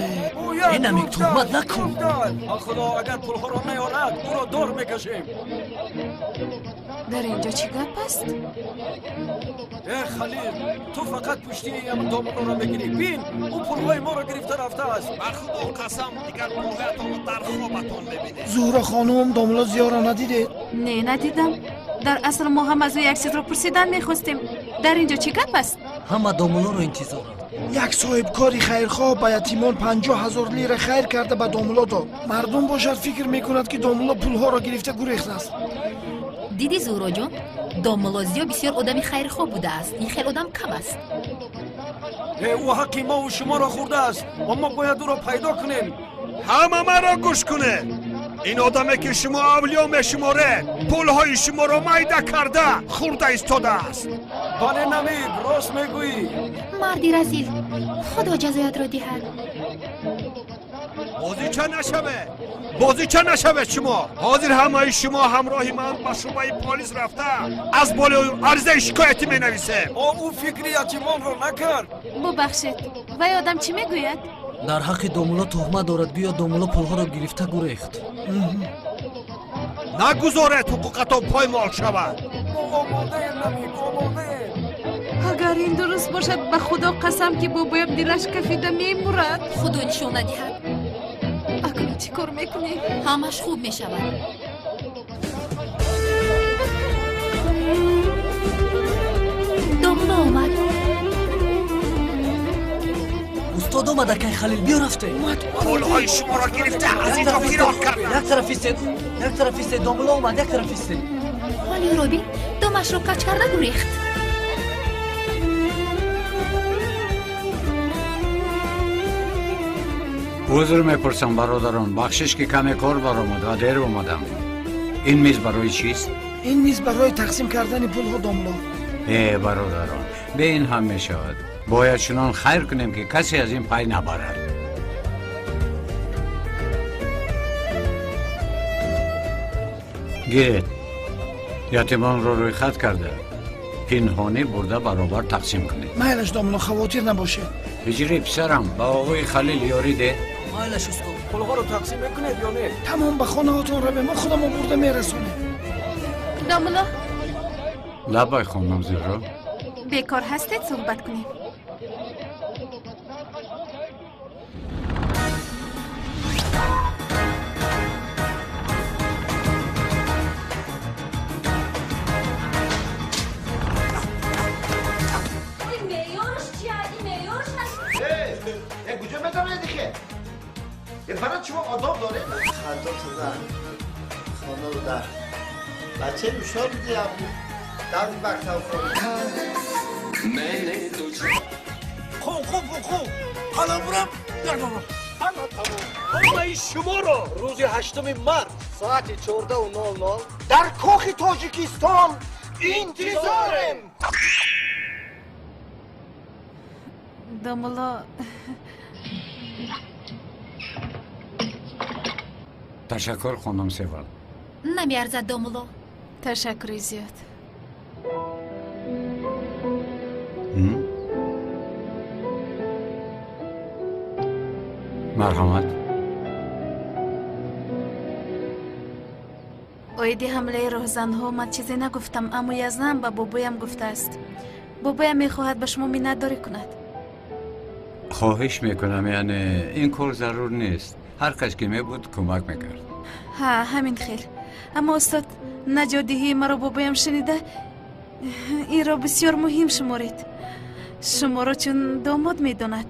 Инамик, туҳмат накун. Ба худо, агар пулҳоро наёрад, ӯро дор мекашем. Дар ин ҷо чӣ гап аст? Э, Халил, ту фақат пуштии ям домулоро мегирӣ. Бин, ӯ пулҳои моро гирифта рафтааст. Ба худо қасам, дигар пулҳоятонро дар хобатон мебинед. Зуҳро хонум, домуло Зиёро надидед? Не, надидам. Дар асл мо ҳам аз ӯ як чизро пурсидан мехостем. Дар ин ҷо чӣ гап аст? Ҳама домулоро интизоранд. Як соҳибкори хайрхоҳ ба ятимон 50 000 лира хайр карда ба домуло дод. Мардум бошад, фикр мекунад, ки домуло пулҳоро гирифта гурехтааст. Дидӣ, Зуҳроҷон, домуло Зиё бисёр одами хайрхоҳ будааст. Ин хел одам кам аст. Ӯ ҳаққи мову шуморо хӯрдааст ва мо бояд ӯро пайдо кунем. Ҳама маро гӯш кунед. Ин одаме, ки шумо авлиё мешуморед, пулҳои шуморо майда карда хӯрда истодааст. Бале, Намид, рост мегӯӣ. Марди разил, худо ҷазоятро диҳад. Бозича нашавед, бозича нашавед. Шумо ҳозир ҳамаи шумо ҳамроҳи ман ба шӯъбаи полис рафта, аз болои аризаи шикоятӣ менависем. Ӯ фикри ятимонро накард. Бубахшед, вай одам чӣ мегӯяд? Дар ҳаққи домулло туҳмат дорад, гӯё домулло пулҳоро гирифта гурехт. Нагузоред ҳуқуқатон поймол шавад. Мо омодаем, Намик, омодаем. Агар ин дуруст бошад, ба Худо қасам, ки бобоям дилаш кафида мемурад. Худо нишон надиҳад. Акнун чӣ кор мекунем? Ҳамаш хуб мешавад. Домулло омад. Устод омад, акай Халил, биё рафтем. Пулҳои шуморо гирифта аз ин ҷо фирор кардам. Як тараф истед, як тараф истед, домулло омад, як тараф истед. Ҳоли робин домашро кач карда гурехт. Узр мепурсам, бародарон, бахшиш ки каме кор баромад ва дер омадам. Ин миз барои чист? Ин миз барои тақсим кардани пулҳо, домулло. Э, бародарон, бе ин ҳам мешавад. Бояд чунон хайр кунем, ки касе аз ин пай набарад. Гиред, ятимонро рӯйхат карда, пинҳонӣ бурда баробар тақсим кунед. Майлаш, домулло, хавотир набошед. Ҳиҷрӣ, писарам, ба оғои Халил ёрӣ деҳ. Майлаш, устод. Пулҳоро тақсим мекунед ё не? Тамом, ба хонаҳотон равем, мо худамон бурда мерасонем. Домулло. Лабай, хонум Зуҳро. Бекор ҳастед, суҳбат кунем. Барои шумо одоб доред? Хато зан хона дар бача ушор бидиям дар мактаб. Хуб, хуб, хуб, қаламрам дар мама. Ана тамом. Ҳамаи шуморо рӯзи 8 март соати 14:00 дар Кохи Тоҷикистон интизорем. Домулло. Ташаккур, хонум Севал. Намеарзад, домулло. Ташаккури зиёд. Марҳамат. Оиди ҳамлаи роҳзанҳо ман чизе нагуфтам, аммо Язнам ба бобоям гуфтааст. Бобоям мехоҳад ба шумо миннатдорӣ кунад. Хоҳиш мекунам, яъне ин кор зарур нест. Ҳар кас ки мебуд, кӯмак мекард. Ҳа, ҳамин хел. Аммо устод, наҷотдиҳии маро бобоям шунида, инро бисёр муҳим шуморед. Шуморо чун домод медонад.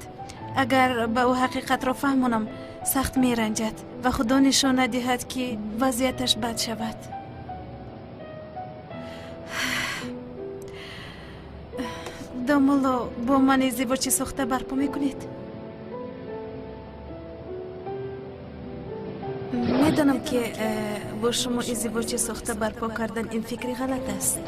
Агар ба ӯ ҳақиқатро фаҳмонам, сахт меранҷад ва Худо нишон надиҳад, ки вазъияташ бад шавад. Домулло, бо ман издивоҷи сохта барпо мекунед? Медонам, ки бо шумо издивоҷи сохта барпо кардан ин фикри ғалат аст.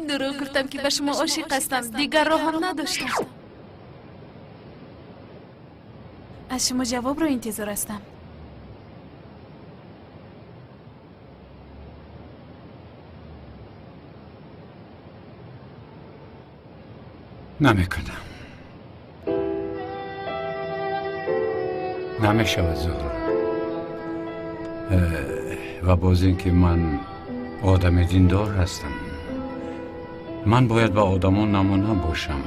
Дурӯғ гуфтам, ки ба шумо ошиқ ҳастам, дигар роҳам надоштам. Аз шумо ҷавобро интизор ҳастам. Намекунам. Намешавад, Зуҳро. Ва боз ин ки ман одами диндор ҳастам. Ман бояд ба одамон намуна бошам.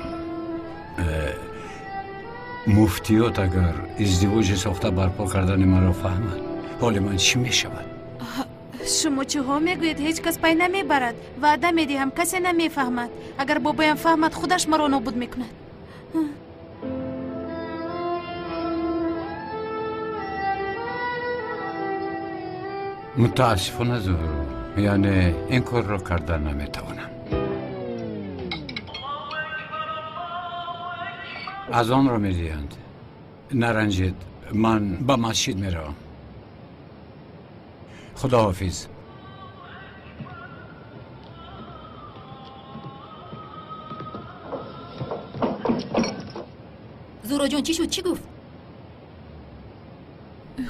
Муфтиёт агар издивоҷи сохта барпо кардани маро фаҳмад, ҳоли ман чӣ мешавад? Шумо чиҳо мегӯед? Ҳеҷ кас пай намебарад. Ваъда медиҳам, касе намефаҳмад. Агар бобоям фаҳмад, худаш маро нобуд мекунад. Мутаассифона, Зуҳро, яъне ин корро карда наметавонам. Аз онро медиҳанд. Наранҷед, ман ба масҷид меравам. Худоҳофиз. Зуҳроҷон, чӣ шуд? Чӣ гуфт?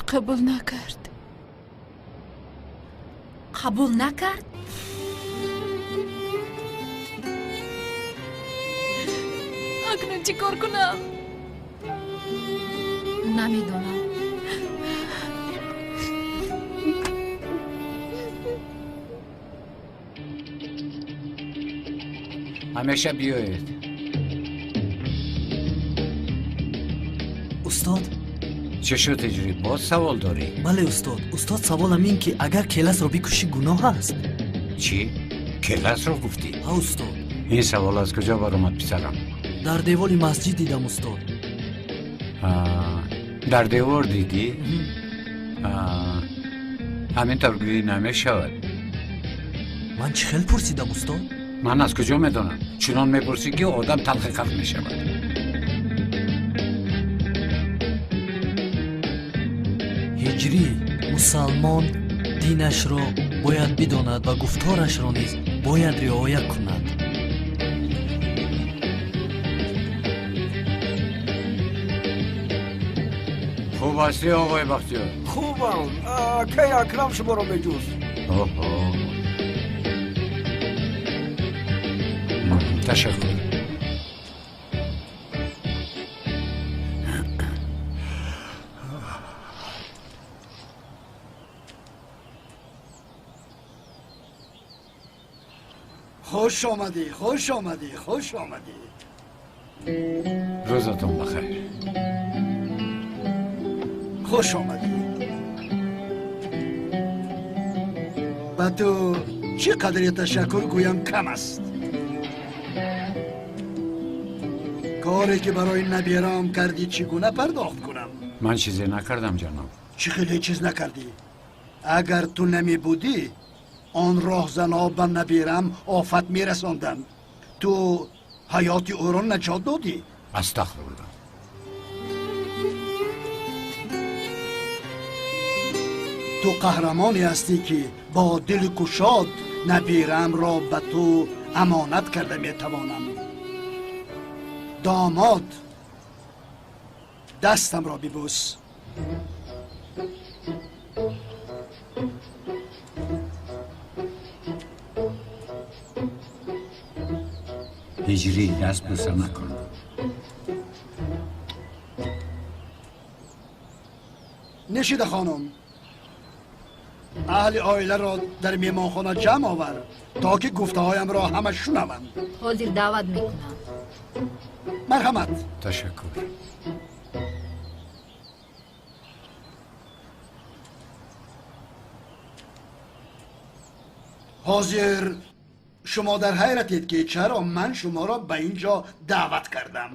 Қабул накард. Қабул накард? Акнун чӣ кор кунам? Намедонам. Ҳамеша биёед. Устод? Чӣ шуд, Ҳиҷрӣ? Боз савол дорӣ? Бале, устод. Устод, саволам ин ки агар келасро бикушӣ гуноҳ аст? Чӣ? Келасро гуфтӣ? Ҳа, устод. Ин савол аз куҷо баромад, писарам? Дар девори масҷид дидам, устод. Дар девор дидӣ? Ҳамин тавр гӯӣ намешавад. Ман чӣ хел пурсидам, устод? Ман аз куҷо медонам? Чунон мепурсӣ, ки одам талхи қалб мешавад. Ҳиҷрӣ, мусалмон динашро бояд бидонад ва гуфторашро низ бояд риоя кунад. Хуб ҳастӣ, оғои Бахтиёр? Хубам. Кай Акрам шуморо меҷӯст. Оҳо, ташаккур. Хуш омадӣ, хуш омадӣ, хуш омадӣ. Рӯзатон бахайр. Хуш омадӣ. Ба ту чӣ қадре ташаккур гӯям кам аст. Коре ки барои набираам кардӣ чӣ гуна пардохт кунам? Ман чизе накардам, ҷаноб. Чӣ хел ҳеҷ чиз накардӣ? Агар ту намебудӣ, он роҳзанҳо ба набирам офат мерасонданд. Ту ҳаёти ӯро наҷот додӣ. Астағфируллоҳ. Ту қаҳрамоне ҳастӣ, ки бо дили кушод набирамро ба ту амонат карда метавонам. Домод, дастамро бибӯс. Ҳиҷрӣ, даст бӯса накун. Нишида хонум, аҳли оиларо дар меҳмонхона ҷамъ овар, то ки гуфтаҳоямро ҳама шунаванд. Ҳозир даъват мекунам. Марҳамат. Ташаккур. Ҳозир шумо дар ҳайратед, ки чаро ман шуморо ба ин ҷо даъват кардам.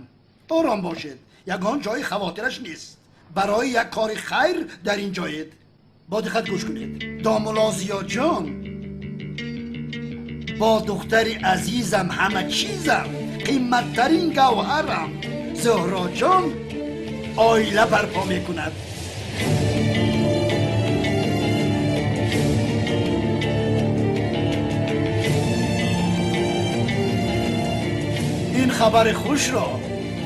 Ором бошед, ягон ҷои хавотираш нест. Барои як кори хайр дар ин ҷоед. Бо диққат гӯш кунед. Домулло Зиёдҷон бо духтари азизам, ҳама чизам, қиматтарин гавҳарам Зуҳроҷон оила барпо мекунад. Ин хабари хушро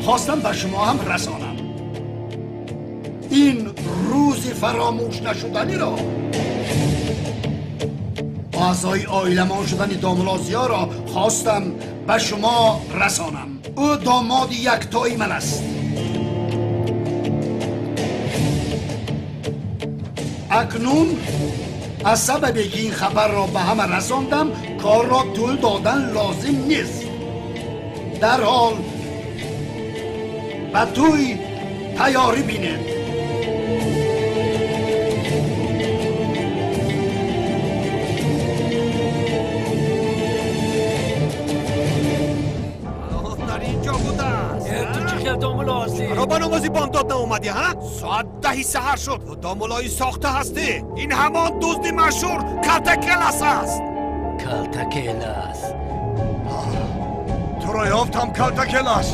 хостам ба шумо ҳам расонам. Ин рӯзи фаромӯш нашуданиро, аъзои оиламон шудани домулло Зиёро хостам ба шумо расонам. Ӯ домоди яктои ман аст. Акнун аз сабабе ки ин хабарро ба ҳама расондам, корро тӯл додан лозим нест. Дарҳол ба тӯй тайёрӣ бинед. Дар ин ҷо будааст. Ту чӣ хел домулло ҳастӣ? Чаро ба намози бомдод наомадӣ, ҳа? Соат 10 саҳар шуд. Ту домуллои сохта ҳастӣ. Ин ҳамон дузди машҳур Калтакелас аст. Калтакелас. Туро ёфтам, Калтакелас.